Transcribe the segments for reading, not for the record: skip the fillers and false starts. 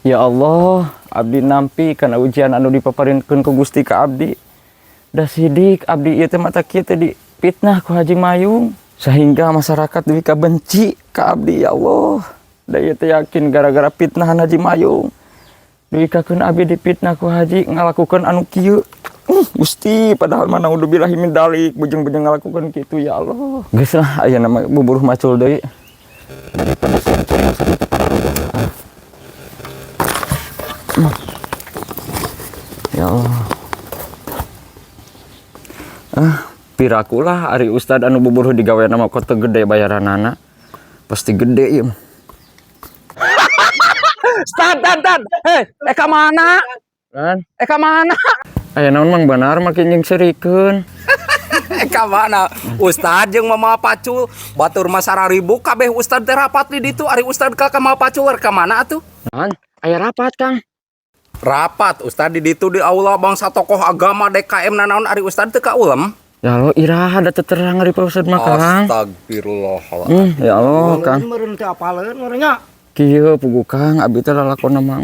Ya Allah, abdi nampi kana ujian anu dipaparinkeun ku Gusti ka abdi. Da sidik abdi ieu teh mata kieu teh dipitnah ku Haji Mayung sehingga masyarakat dugi ka benci ka abdi, ya Allah. Da ieu teh yakin gara-gara fitnahan Haji Mayung. Dugi kakeun abdi dipitnah ku Haji ngalakukeun anu kieu. Gusti, padahal mah naudzubillahi min dalik, bujeng-bujeng ngalakukeun kitu, ya Allah. Geus lah, aya nama buburuh macul deui. Daripada saya teu pararuguh. Ya Allah. Ah, piraku lah ari ustad anu buburuh digawe nama kota gede bayaranana. Pasti gede ieu mah. Tad, tad, tad. Hei, ka mana? Kan? Ka mana? Aya naon, Mang Banar, makin jeung serikeun. Ka mana? Ustad jeung Mama Pacul, batur mah sararibu kabeh ustad teh rapat di ditu. Ari ustad ka Mama Pacul ka mana atuh? Naon? Aya rapat, Kang. Rapat ustad di ditu di aula bangsa tokoh agama DKM nanaon, ari ustad teu ka ulem? Ya Allah, iraha da teu terang ari Pak Ustad mah, Kang. Astagfirullahaladzim. Ya Allah, Kang. Meureun teu apaleun meureun nya. Kieu puguh, Kang, abdi teh lalakonna mah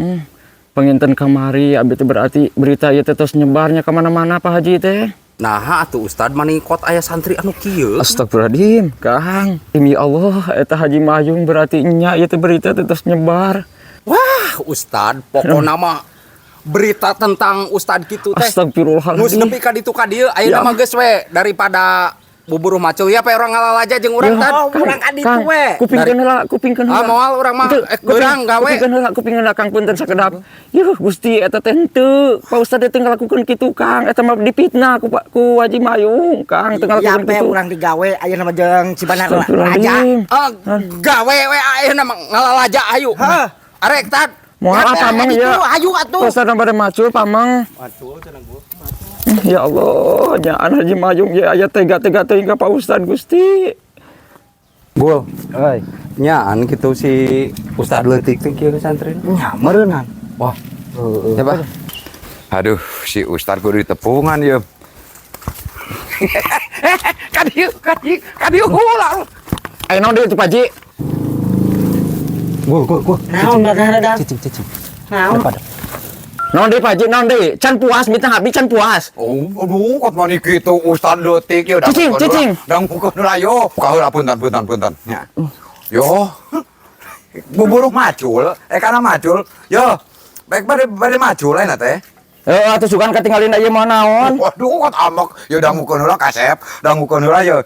panginten kamari abdi teh berarti berita ieu teh tos nyebarnya ka mana-mana Pak Haji teh. Nah, atuh ustad mani kot aya santri anu kieu. Astagfirullahaladzim, Kang. Demi Allah, eta Haji Mayung berarti nya ieu teh berita teh tos nyebar. Wah, ustad pokona mah berita tentang ustad kitu teh. Geus Astagfirullahaladzim. Nepi ka ditu ka dieu ayeuna mah geus we daripada buburuh macul ya pe urang ngalalaja jeung urang, Tad. Oh, urang ka ditu Kang, we. Kupingkeun heula, kupingkeun heula. Ah, moal urang mah Teu, geurang gawe. Kupingkeun heula, kupingkeun heula, Kang, punten sakedap. Yuh, Gusti, eta teh henteu. Pak Ustad teh ngalakukeun kitu, Kang. Eta mah dipitnah ku Pak ku Haji Mayung, Kang, teu Ya ngalakukeun pe kitu. Urang digawe ayeuna mah jeung si Banar Raja. Astagfirullahaladzim. Ah, gawe we ayeuna mah ngalalaja ayo. Hah. Arek, Tad. Moal ah, Pamang ya. ya. Ayo atuh. Pak Ustad bade macul, Pamang. Ya Allah, nyaan Haji Mayung ya aya tega-tega teuing ka Pak Ustad, Gusti. Gul, Euy, nyaan gitu si Ustad leutik teh kieu santri. Nya meureunan. Wah, Heeh. ya Pak. Aduh, si Ustad kudu ditepungan ya. Kadieu, kadieu, kadieu heula. Ayo naon deui tuh, Pak Haji? Gul, gul, gul. Naon dah dah. Cicing, cicing. Naon? Naon deui, Pak Haji? Naon deui? Can puas mitnah abdi, can puas. Oh, aduh, kok mani kitu Ustad leutik ya. Cicing, cicing. Dangukeun heula yo. Buka heula, punten, punten, punten. Ya. Yo. Buburuh macul, eh kana macul. Yo. Baik bade bade macul ayeuna teh. Eh, atuh sugan katinggalin ieu mah naon? Waduh, kok amek. Ya dangukeun heula, kasep, dangukeun heula yo.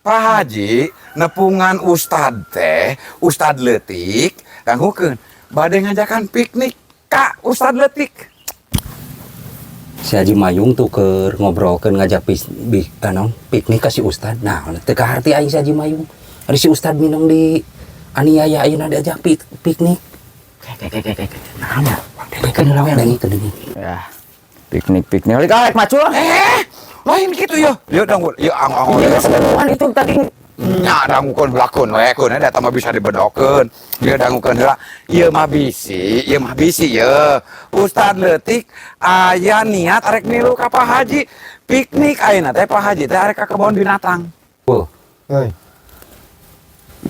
Pak Haji nepungan Ustad teh, Ustad leutik, dangukeun. Bade ngajakan piknik ka Ustad leutik. Si Haji Mayung tuh keur ngobrolkeun ngajak pis, bi, naon, piknik ka si Ustad. Nah, teu kaharti aing si Haji Mayung. Ari si Ustad minang di aniaya ayeuna diajak piknik. Nah, dengekeun heula we, dengekeun, dengekeun. Ya. Piknik piknik. Rek arek macul. Eh, lain gitu ya. Ya dangu, ya ang ang. Iya, sebenarnya itu tadi. Nya dangukeun belakon we, keun eta mah bisa dibedokeun. Ieu dangukeun heula. Ieu mah bisi, ieu mah bisi ye. Ustad leutik aya niat arek milu ka Pak Haji. Piknik ayeuna teh Pak Haji teh arek ka kebon binatang. Oh, Euy.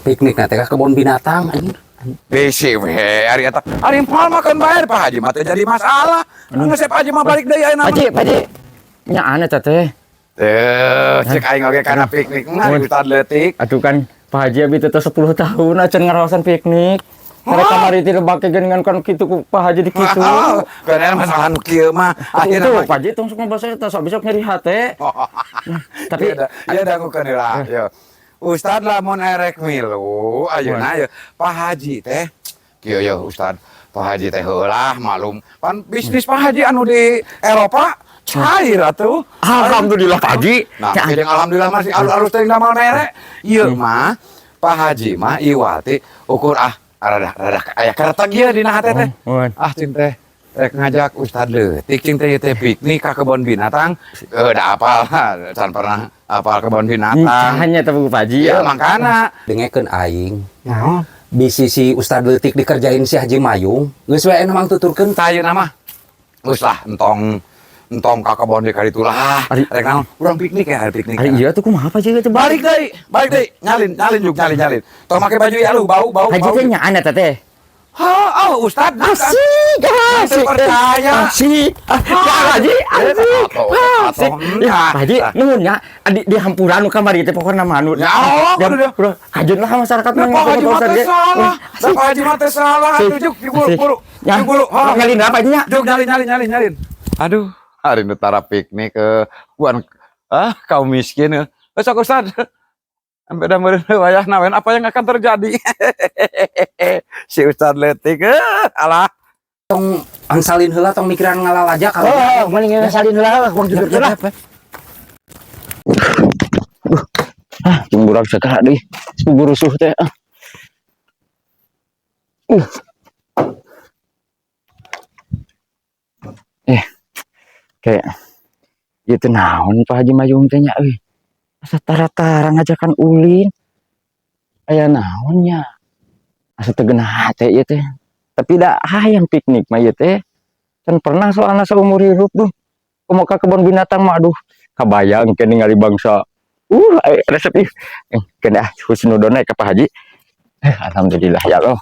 Piknik na teh ka kebon binatang anjir. Bisi we ari eta. Ari moal makan bae Pak Haji mah teu jadi masalah. Anu Pak Haji mah balik deui ayeuna mah. Pak Haji, Pak Haji. Nya aneh teh teh. Teuh, cek aing oge kana piknik mah Ustad leutik. Aduh kan Pak Haji abi teh 10 tahun acan ngaraosan piknik. Karena kamari teh bake geuningan kan kitu ku Pak Haji di kitu. Karena masalah nu kieu mah akhirna Itu mah. Pak Haji tong sok ngabasa eta sok besok nyeri hate. Tapi Tapi ya dangukeun heula. Yo. Ustad lamun erek milu ayeuna ye Pak Haji teh kieu ye Ustad. Pak Haji teh heula maklum pan bisnis Pak Haji anu di Eropa cair atuh. Alhamdulillah, Pak Haji. Nah, jeung alhamdulillah masih alus-alus teh damel mere. Ieu mah Pak Haji mah iwati ukur ah rada rada aya keretek ieu dina hate teh. Oh, Ah, cing teh rek ngajak Ustad leutik cing teh teh piknik ka kebon binatang. Eh, da apal, can pernah apal kebon binatang. Hanya tapi Pak Haji Iya, ya. Makana. Dengekeun aing. Naon? Bisi si Ustad leutik dikerjain si Haji Mayung. Geus we emang tuturkeun. Tah ayeuna mah geus lah entong entong ka kebon di kaditu lah. Ari- Rek naon? Urang piknik ya, hari piknik. Ari iya tuh kumaha Pak Haji itu? Balik deui, balik deui. Nyalin, nyalin juk nyalin nyalin. Tong make baju ya lu, bau bau Haji bau. Teh nya aneh teh. Ha, oh Ustad. Asik, asik. Percaya. Asik. Ah, ya Haji, asik. Asik. Ya, Pak Haji, nuhun nya. Di hampuran nu kamari teh pokona mah anu. Ya Allah, kudu dia. Udah, kajeun lah masyarakat Nah, mah Pak Haji ngomong mah teh ge. salah. Asik. Pak Haji mah teh salah. Aduh, juk, juk, buru, Asik. buru. Ya, Juk, buru. Ha. nyalin apa nya? Juk, nyalin, nyalin, nyalin, nyalin. Aduh, hari nu tara piknik ke buan ah kaum miskin eh. Sok Ustad. Sampai dah meureun wayahna wen apa yang akan terjadi? Si Ustad letik eh, alah. Tong angsalin heula, tong mikiran ngalalaja kalau. Oh, mending salin heula lah, uang jujur lah. Ah, jeung burak segala deui. Burusuh teh. Ah. Eh. Kayak ieu teh naon Pak Haji Mayung teh nya euy. Asa tara-tara ngajakan ulin. Aya naon nya? Asa teu geunah hate ieu teh. Tapi da hayang piknik mah ieu teh. Can pernah soalna saumur hirup, duh. Komo ka kebun binatang mah, aduh, kabayang ke ningali bangsa. Resep ih. Eh, kena ah husnudon ka Pak Haji. Eh, alhamdulillah ya Allah.